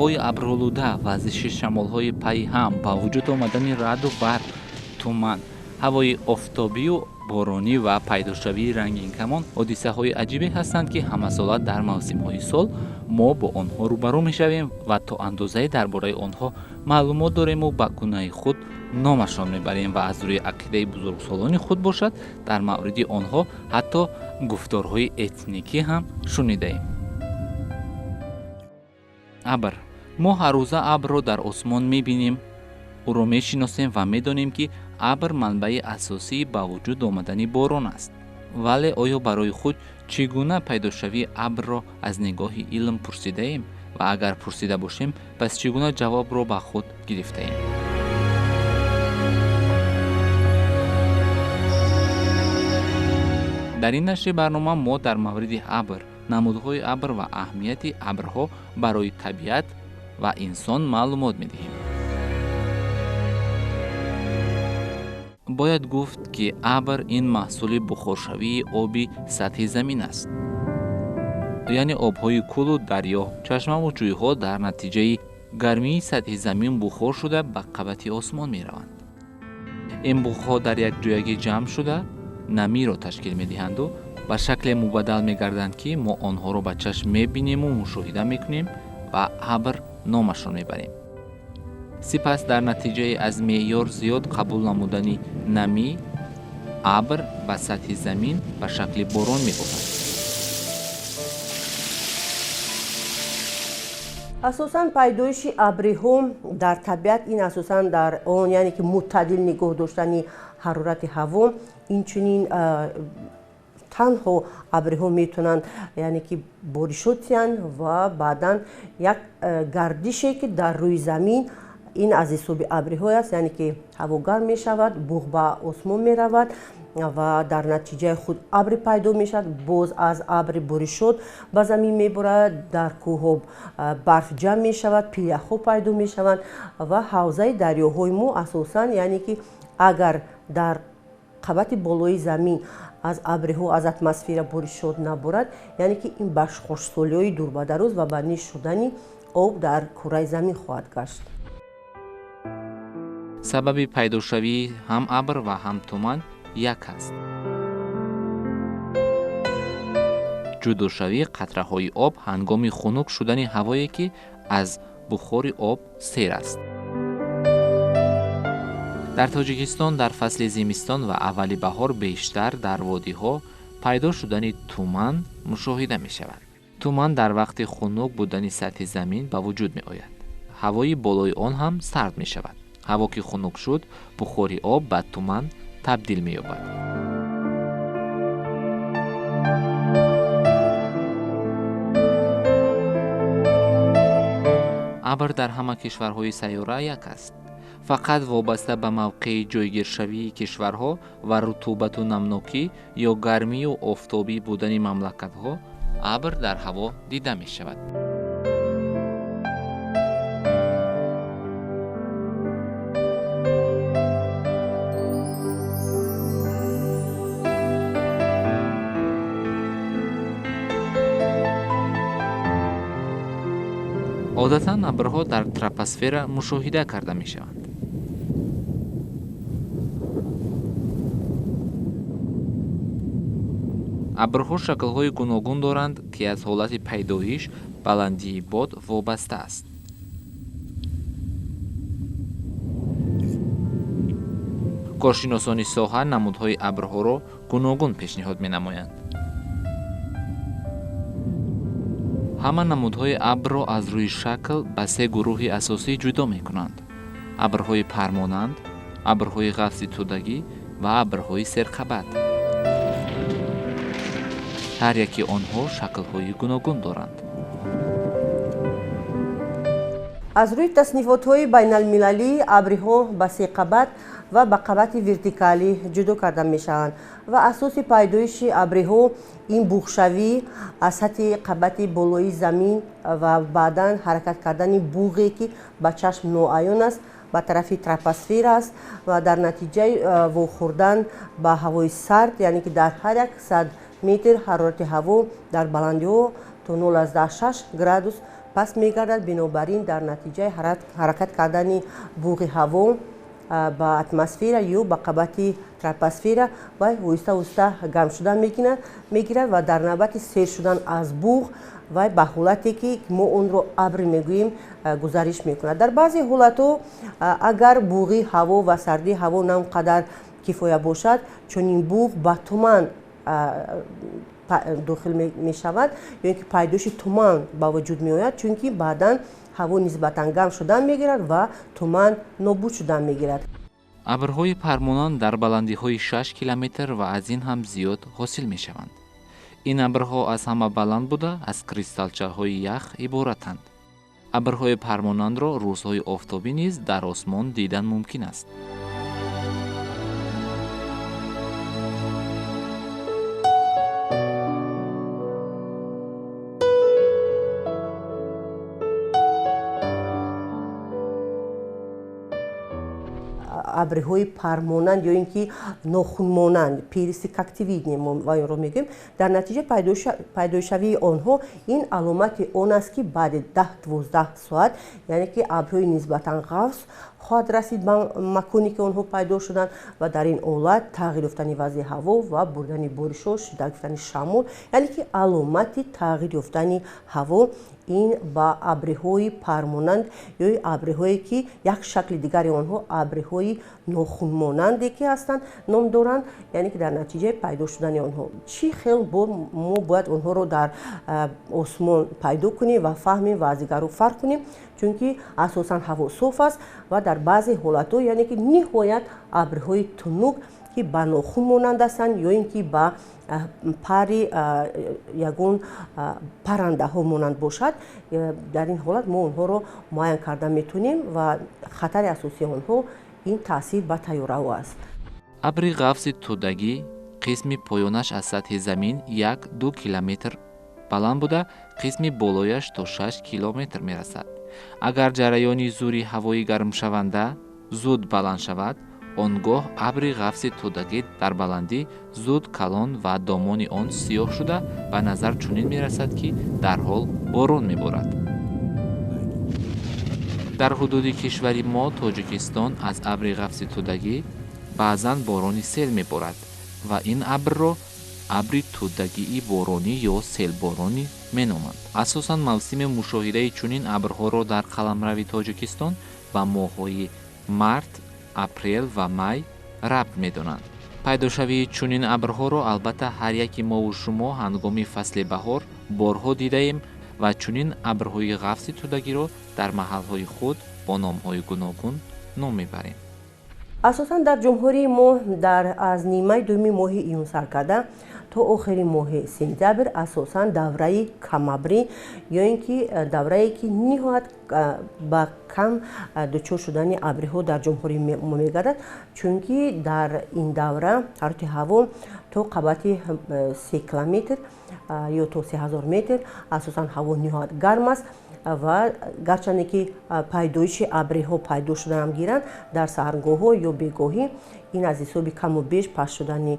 Ҳавои абролуда, вазиши шамолҳои пайҳам, ба вуҷуд омадани раъду барқ, туман, ҳавои офтобию боронӣ ва пайдошавии рангинкамон ҳодисаҳои аҷибе ҳастанд, ки ҳамасола дар мавсимҳои сол мо бо онҳо рӯбарӯ мешавем ва то андозае дар бораи онҳо маълумот дорему ба гунаи худ номашон мебарем ва аз рӯи ақидаи бузургсолони худ бошад, дар мавриди онҳо ҳатто гуфторҳои этникӣ ҳам шунидаем. Абр. Мо ҳаррӯза абрро дар осмон мебинем, ӯро мешиносем ва медонем, ки абр манбаи асосии ба вуҷуд омадани борон аст. Вале оё барои худ чӣ гуна пайдошавии абрро аз нигоҳи илм пурсидаем ва агар пурсида бошем, пас чӣ гуна ҷавобро ба худ гирифтаем? Дар ин нашри барнома мо дар мавриди абр, намудҳои абр ва аҳамияти абрҳо барои табиат ва инсон маълумот медиҳем. Бояд гуфт, ки абр ин маҳсули бухоршавии оби сатҳи замин аст. Яъне обҳои кӯлу дарё, чашмаву ҷӯйҳо дар натиҷаи гармии сатҳи замин бухор шуда ба қабати осмон мераванд. Ин буғҳо дар як ҷоягӣ ҷамъ шуда намиро ташкил медиҳанду ба шакле мубаддал мегарданд, ки мо онҳоро ба чашм мебинему мушоҳида мекунем ва абр номашон мебарем. Сипас дар натиҷаи аз меъёр зиёд қабул намудани намӣ, абр ба сатҳи замин ба шакли борон меборад. Асосан пайдоиши абриҳо дар табиат ин асосан дар он, яъне ки мӯътадил нигоҳ доштани ҳарорати ҳаво, инчунин танҳо абриҳо метавонанд, яъне ки боришот диҳанд ва баъдан як гардише, ки дар рӯи замин ин аз ҳисоби абриҳо аст, яъне ки ҳаво гарм мешавад, буғ ба осмон меравад ва дар натиҷаи худ абри пайдо мешавад, боз аз абри боришот ба замин меборад, дар кӯҳҳо барф ҷамъ мешавад, пиряхҳо пайдо мешаванд ва ҳавзаи дарёҳои мо асосан, яъне ки агар дар қабати болои замин аз абриҳо, аз атмосфера боришот наборад, яъне ки ин ба хушксолиҳои дурбадароз ва ба низ шудани об дар кураи замин хоҳад гашт. Сабаби пайдошавии ҳам абр ва ҳам туман як аст. Ҷудошавии қатраҳои об ҳангоми хунук шудани ҳавое, ки аз бухори об сер аст. Дар Тоҷикистон дар фасли зимистон ва аввали баҳор бештар дар водиҳо пайдо шудани туман мушоҳида мешавад. Туман дар вақти хунук будани сатҳи замин ба вуҷуд меояд. Ҳавои болои он ҳам сард мешавад. Ҳаво ки хунук шуд, бухори об ба туман табдил меёбад. Абр дар ҳама кишварҳои сайёра як аст. Фақат вобаста ба мавқеи ҷойгиршавии кишварҳо ва рутубату намнокӣ ё гармию офтобӣ будани мамлакатҳо абр дар ҳаво дида мешавад. Одатан абрҳо дар тропосфера мушоҳида карда мешаванд. Абрҳо шаклҳои гуногун доранд, ки аз ҳолати пайдоиш, баландии бод вобаста аст. Коршиносони соҳа намудҳои абрҳоро гуногун пешниҳод менамоянд. Ҳама намудҳои абрро аз рӯи шакл ба се гурӯҳи асосӣ ҷудо мекунанд: абрҳои пармонанд, абрҳои ғафси тӯдагӣ ва абрҳои серқабат. Ҳар яки онҳо шаклҳои гуногун доранд. Аз рӯи таснифотҳои байналмилалӣ абриҳо ба се қабат ва ба қабати вертикалӣ ҷудо карда мешаванд ва асоси пайдоиши абриҳо ин буғшавӣ аз сатҳи қабати болои замин ва баъдан ҳаракат кардани буғе, ки ба чашм ноаён аст, ба тарафи тропосфера аст ва дар натиҷаи вохӯрдан ба ҳавои сард, яъне ки дар ҳар як 100 метр ҳарорати ҳаво дар баландиҳо то 0,6 градус паст мегардад. Бинобар ин дар натиҷаи ҳаракат кардани буғи ҳаво ба атмосфера ё ба қабати тропосфера ва оҳиста-оҳиста гарм шудан мегирад ва дар навбати сер шудан аз буғ ва ба ҳолате ки мо онро абр мегӯем гузариш мекунад. Дар баъзе ҳолатҳо агар буғи ҳаво ва сардии ҳаво на он қадар кифоя бошад, чунин буғ ба туман дохил мешавад ё ин ки пайдоиши туман ба вуҷуд меояд, чунки баъдан ҳаво нисбатан гарм шудан мегирад ва туман нобуд шудан мегирад. Абрҳои пармонанд дар баландиҳои 6 километр ва аз ин ҳам зиёд ҳосил мешаванд. Ин абрҳо аз ҳама баланд буда аз кристалчаҳои ях иборатанд. Абрҳои пармонандро рӯзҳои офтобӣ низ дар осмон дидан мумкин аст. Абрҳои пармонанд ё ин ки нохунмонанд, перисти когтевидные мо онро мегӯем, дар натиҷа пайдоишавии онҳо ин аломати он аст, ки баъди 10-12 соат, яъне ки абрҳои нисбатан ғафз хоҳад расид ба маконе ки онҳо пайдо шуданд ва дар ин ҳолат тағйир ёфтани вазъи ҳаво ва бурдани боришҳо, шиддат гирифтани шамол, яъне ки аломати тағйир ёфтани ҳаво ин ба абрҳои пармонанд ё абрҳое ки як шакли дигари онҳо абрҳои нохунмонанде ки ҳастанд ном доранд, яъне ки дар натиҷаи пайдо шудани онҳо чӣ хел мо бояд онҳоро дар осмон пайдо кунем ва фаҳмем ва аз дигарро фарқ кунем, чунки асосан ҳаво соф аст ва дар баъзе ҳолатҳо, яъне ки ниҳоят абрҳои тунук ки ба нохун монанд ҳастанд ё ин ки ба пари ягон паррандаҳо монанд бошад, дар ин ҳолат мо онҳоро муайян карда метавонем ва хатари асосии онҳо ин таъсир ба тайёраҳо аст. Абри ғафзи тӯдагӣ қисми поёнаш аз сатҳи замин 1-2 километр баланд буда, қисми болояш то 6 километр мерасад. Агар ҷараёни зури ҳавои гармшаванда зуд баланд шавад, он гоҳ абри ғафзи тӯдагӣ дар баландӣ зуд калон ва домони он сиёҳ шуда ба назар чунин мерасад, ки дарҳол борон меборад. Дар ҳудуди кишвари мо Тоҷикистон аз абри ғафзи тӯдагӣ баъзан борони сел меборад ва ин абрро абри тӯдагии боронӣ ё селборонӣ меноманд. Асосан мавсими мушоҳидаи чунин абрҳоро дар қаламрави Тоҷикистон ба моҳҳои март, апрел ва май рабт медонанд. Пайдошавии чунин абрҳоро албатта ҳар яки мову шумо ҳангоми фасли баҳор борҳо дидаем ва чунин абрҳои ғафзи тӯдагиро дар маҳалҳои худ бо номҳои гуногун ном мебарем. Асосан дар ҷумҳурии мо дар аз нимаи дуюми моҳи июн сар карда то охири моҳи сентябр асосан давраи камабрӣ ё ин ки даврае ки ниҳоят ба кам дучор шудани абриҳо дар ҷумҳурии мо мегардад, чунки дар ин давра ҳарорати ҳаво то қабати 3 километр ё то 3000 метр асосан ҳаво ниҳоят гарм аст ва гарчанде ки пайдоиши абриҳо пайдо шуданам гиранд дар саҳаргоҳҳо ё бегоҳӣ, ин аз ҳисоби каму беш паст шудани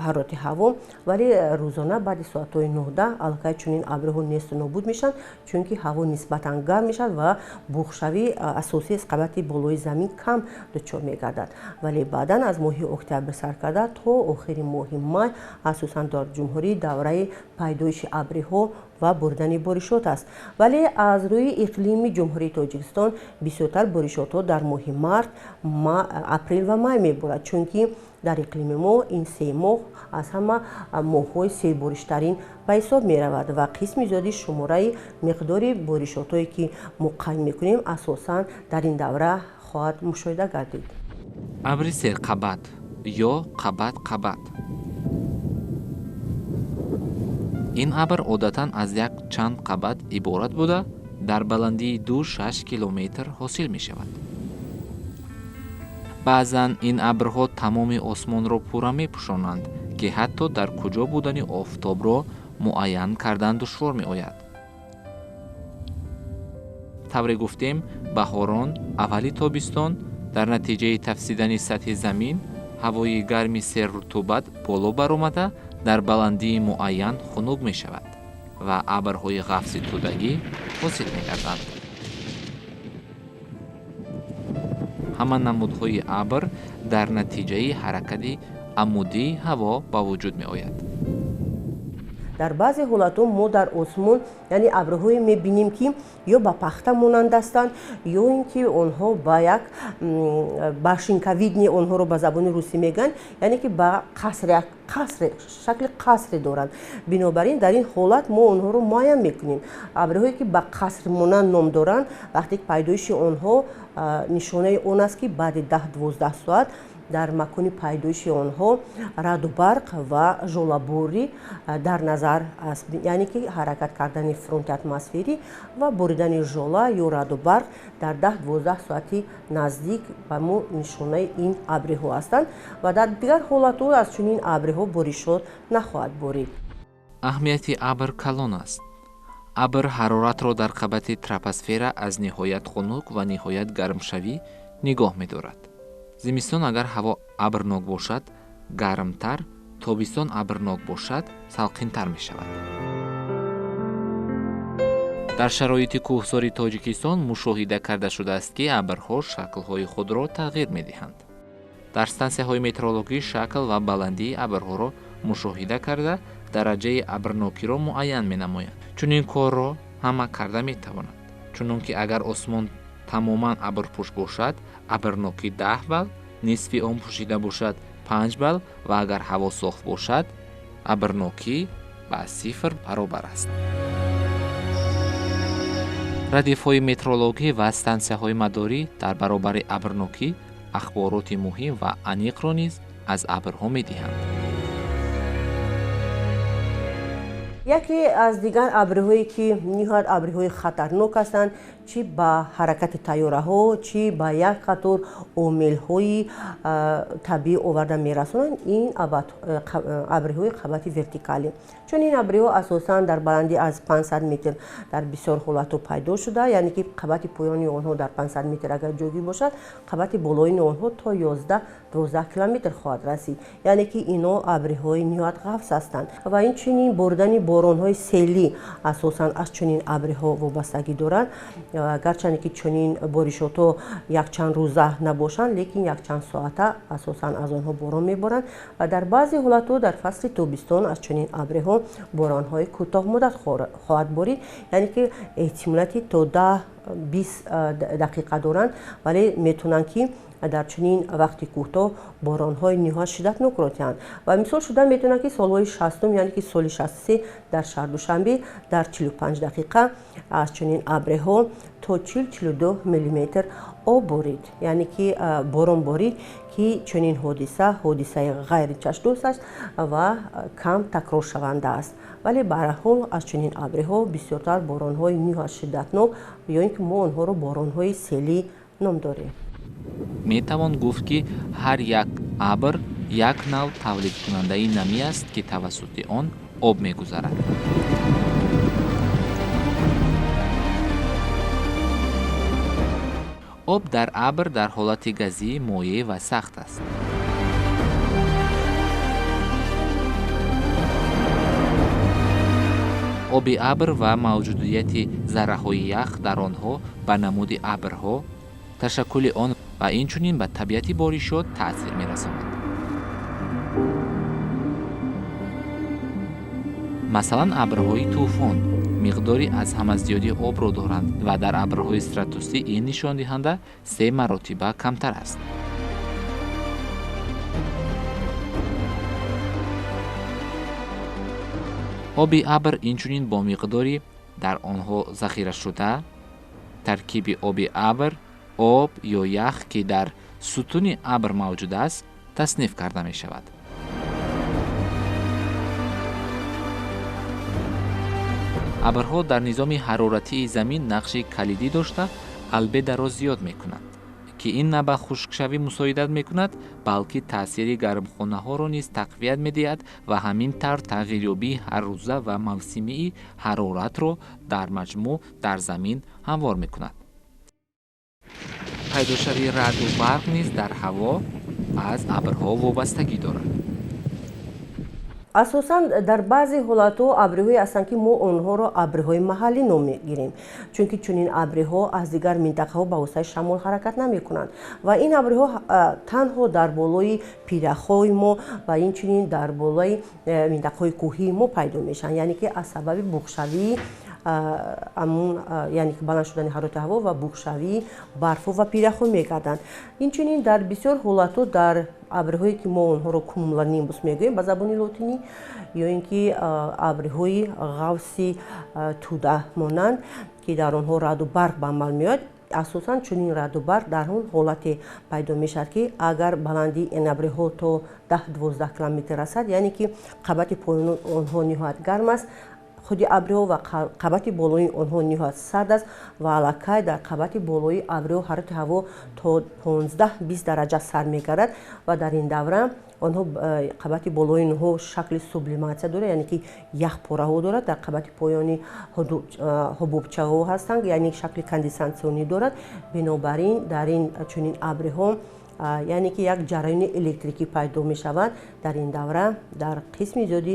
ҳарорати ҳаво, вале рӯзона баъди соатҳои 9 аллакай чунин абриҳо несту нобуд мешаванд, чунки ҳаво нисбатан гарм мешавад ва буғшавии асосӣ аз қабати болои замин кам дучор мегардад. Вале баъдан аз моҳи октябр сар карда то охири моҳи май асосан дар ҷумҳурӣ давраи пайдоиши абриҳо ва бурдани боришот аст. Вале аз рӯи иқлими ҷумҳурии Тоҷикистон бисёртар боришотҳо дар моҳи март, апрел ва май меборад, чунки дар иқлими мо ин се моҳ аз ҳама моҳҳои сербориштарин ба ҳисоб меравад ва қисми зиёди шумораи миқдори боришотҳое ки мо қайд мекунем асосан дар ин давра хоҳад мушоҳида гардид. Абри серқабат ё қабат-қабат. Ин абр одатан аз як чанд қабат иборат буда, дар баландии 2-6 километр ҳосил мешавад. Баъзан ин абрҳо тамоми осмонро пурра мепӯшонанд, ки ҳатто дар куҷо будани офтобро муайян кардан душвор меояд. Тавре гуфтем, баҳорон, аввали тобистон дар натиҷаи тафсидани сатҳи замин ҳавои гарми серрутубат боло баромада дар баландии муайян хунук мешавад. Ва абрҳои ғафси тӯдагӣ ҳосил мегарданд. Ҳама намудҳои абр дар натиҷаи ҳаракати амудии ҳаво ба вуҷуд меояд. Дар баъзе ҳолатҳо мо дар осмон, яъне абрҳое мебинем, ки ё ба пахта монанд ҳастанд, ё ин ки онҳо ба як башенковидный, онҳоро ба забони русӣ мегӯянд, яъне ки ба қаср, як қасре, шакли қасре доранд. Бинобар ин дар ин ҳолат мо онҳоро муайян мекунем. Абрҳое ки ба қаср монанд ном доранд, вақте ки пайдоиши онҳо нишонаи он аст, ки баъди 10-12 соат дар макони пайдоиши онҳо раъду барқ ва жолаборӣ дар назар аст, яъне ки ҳаракат кардани фронти атмосферӣ ва боридани жола ё раъду барқ дар 10-12 соати наздик ба мо нишонаи ин абриҳо ҳастанд ва дар дигар ҳолатҳо аз чунин абриҳо боришот нахоҳад борид. Аҳамияти абр калон аст. Абр ҳароратро дар қабати тропосфера аз ниҳоят хунук ва ниҳоят гармшавӣ нигоҳ медорад. Зимистон агар ҳаво абрнок бошад, гармтар, тобистон абрнок бошад, салқинтар мешавад. Дар шароити кӯҳсори Тоҷикистон мушоҳида карда шудааст, ки абрҳо шаклҳои худро тағйир медиҳанд. Дар стансияҳои метеорологӣ шакл ва баландии абрҳоро мушоҳида карда, дараҷаи абрнокиро муайян менамоянд. Чунин корро ҳама карда метавонанд, чунон ки агар осмон тамоман абрпӯш бошад, абрнокӣ 10 балл, нисфи он пӯшида бошад, 5 балл ва агар ҳаво соф бошад, абрнокӣ ба 0 баробар аст. Радифҳои метеорологӣ ва стансияҳои мадорӣ дар баробари абрнокӣ ахбороти муҳим ва аниқро низ аз абрҳо медиҳанд. Яке аз дигар абрҳое, ки ниҳоят абрҳои хатарнок ҳастанд, чӣ ба ҳаракати тайёраҳо, чӣ ба як қатор омилҳои табиӣ оварда мерасонанд, ин абрҳои қабати вертикалӣ. Чун ин абрҳо асосан дар баландӣ аз 500 метр дар бисёр ҳолатҳо пайдо шуда, яъне ки қабати поёни онҳо дар 500 метр агар ҷойгир бошад, қабати болоини онҳо то 11-12 километр хоҳад расид. Яъне ки ино абрҳои ниҳоят ғафс ҳастанд ва инчунин боридани боронҳои селӣ асосан аз чунин абрҳо вобастагӣ доранд. Гарчанде ки чунин боришотҳо якчанд рӯза набошанд, лекин якчанд соата асосан аз онҳо борон меборанд ва дар баъзе ҳолатҳо дар фасли тобистон аз чунин абрҳо боронҳои кӯтоҳмуддат хоҳад борид, яъне ки эҳтимолияти то 10-20 дақиқа доранд, вале метавонанд ки дар чунин вақти кӯтоҳ боронҳои ниҳоят шиддатнокро диҳанд. Ва мисол шуда метавонад, ки солҳои 60-ум, яъне ки соли 63 дар шаҳр Душанбе дар 45 дақиқа аз чунин абрҳо то 40-42 миллиметр об борид, яъне ки борон борид, ки чунин ҳодиса ҳодисаи ғайричашмдошт аст ва кам такроршаванда аст. Вале ба ҳар ҳол аз чунин абрҳо бисёртар боронҳои ниҳоят шиддатнок ё ин ки мо онҳоро боронҳои селӣ ном дорем. Метавон гуфт, ки ҳар як абр як нав тавлидкунандаи намӣ аст, ки тавассути он об мегузарад. Об дар абр дар ҳолати газӣ, моеъ ва сахт аст. Оби абр ва мавҷудияти зарраҳои ях дар онҳо ба намуди абрҳо, ташаккули он ва инчунин ба табиати боришот таъсир мерасонад. Масалан, абрҳои тӯфон миқдори аз ҳама зиёди обро доранд ва дар абрҳои стратусӣ ин нишондиҳанда се маротиба камтар аст. Оби абр инчунин бо миқдори дар онҳо захирашуда, таркиби оби абр, об ё ях, ки дар сутуни абр мавҷуд аст, тасниф карда мешавад. Абрҳо дар низоми ҳароратии замин нақши калидӣ дошта, албедаро зиёд мекунанд, ки ин на ба хушкшавӣ мусоидат мекунад, балки таъсири гармхонаҳоро низ тақвият медиҳад ва ҳамин тавр тағйирёбии ҳаррӯза ва мавсимии ҳароратро дар маҷмӯъ дар замин ҳамвор мекунад. Пайдошавии раъду барқ низ дар ҳаво аз абрҳо вобастагӣ дорад. Асосан дар баъзе ҳолатҳо абриҳое ҳастанд, ки мо онҳоро абриҳои маҳаллӣ ном мегирем, чунки чунин абриҳо аз дигар минтақаҳо ба воситаи шамол ҳаракат намекунанд ва ин абриҳо танҳо дар болои пиряхҳои мо ва инчунин дар болои минтақаҳои кӯҳии мо пайдо мешаванд, яъне ки аз сабаби буғшавии яъне ки баланд шудани ҳарорати ҳаво ва буғшавии барфҳо ва пиряхҳо мегарданд. Инчунин дар бисёр ҳолатҳо дар абриҳое ки мо онҳоро кумулонимбус мегӯем ба забони лотинӣ, ё ин ки абриҳои ғавси тӯда монанд, ки дар онҳо раъду барқ ба амал меояд. Асосан чунин раъду барқ дар он ҳолате пайдо мешавад, ки агар баландии ин абриҳо то 10-12 километр расад, яъне ки қабати поёни онҳо ниҳоят гарм аст, худи абриҳо ва қабати болои онҳо ниҳоят сард аст ва аллакай дар қабати болои абриҳо ҳарорати ҳаво то 15-20 дараҷа сар мегардад ва дар ин давра онҳо қабати болои онҳо шакли сублиматсия дорад, яъне ки яхпораҳо дорад, дар қабати поёни ҳубубчаҳо ҳастанд, яъне шакли конденсатсионӣ дорад. Бинобар ин дар ин чунин абриҳо яъне ки як ҷараёни электрикӣ пайдо мешавад. Дар ин давра дар қисми зиёди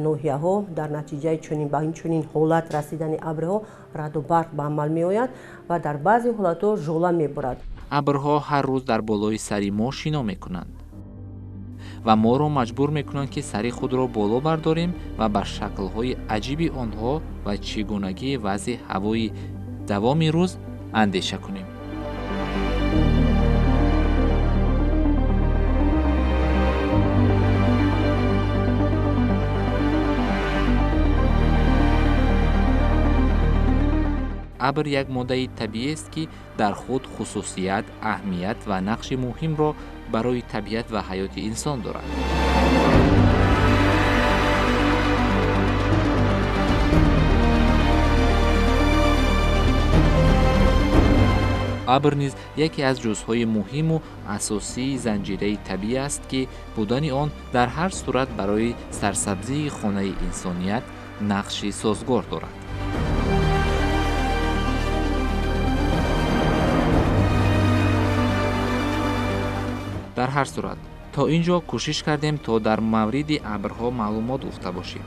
ноҳияҳо дар натиҷаи ба ин чунин ҳолат расидани абриҳо раъду барқ ба амал меояд ва дар баъзе ҳолатҳо жола мебурад. Абрҳо ҳар рӯз дар болои сари мо шино мекунанд ва моро маҷбур мекунанд, ки сари худро боло бардорем ва ба шаклҳои аҷиби онҳо ва чӣ гунагии вазъи ҳавои давоми рӯз андеша кунем. Абр як моддаи табиист, ки дар худ хусусият, аҳамият ва нақши муҳимро барои табиат ва ҳаёти инсон дорад. Абр низ яке аз ҷузъҳои муҳиму асосии занҷираи табиӣ аст, ки будани он дар ҳар сурат барои сарсабзии хонаи инсоният нақши созгор дорад. Дар ҳар сурат, то ин ҷо кӯшиш кардем, то дар мавриди абрҳо маълумот гуфта бошем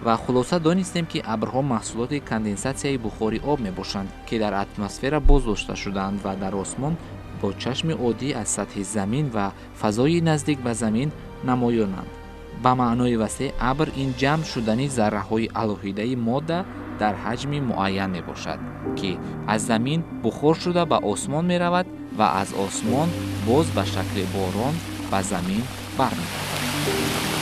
ва хулоса донистем, ки абрҳо маҳсулоти конденсатсияи бухори об мебошанд, ки дар атмосфера боздошта шудаанд ва дар осмон бо чашми оддӣ аз сатҳи замин ва фазои наздик ба замин намоёнанд. Ба маънои васеъ абр ин ҷамъ шудани зарраҳои алоҳидаи модда дар ҳаҷми муайян мебошад, ки аз замин бухор шуда ба осмон меравад ва аз осмон боз ба шакли борон ба замин бармегардад.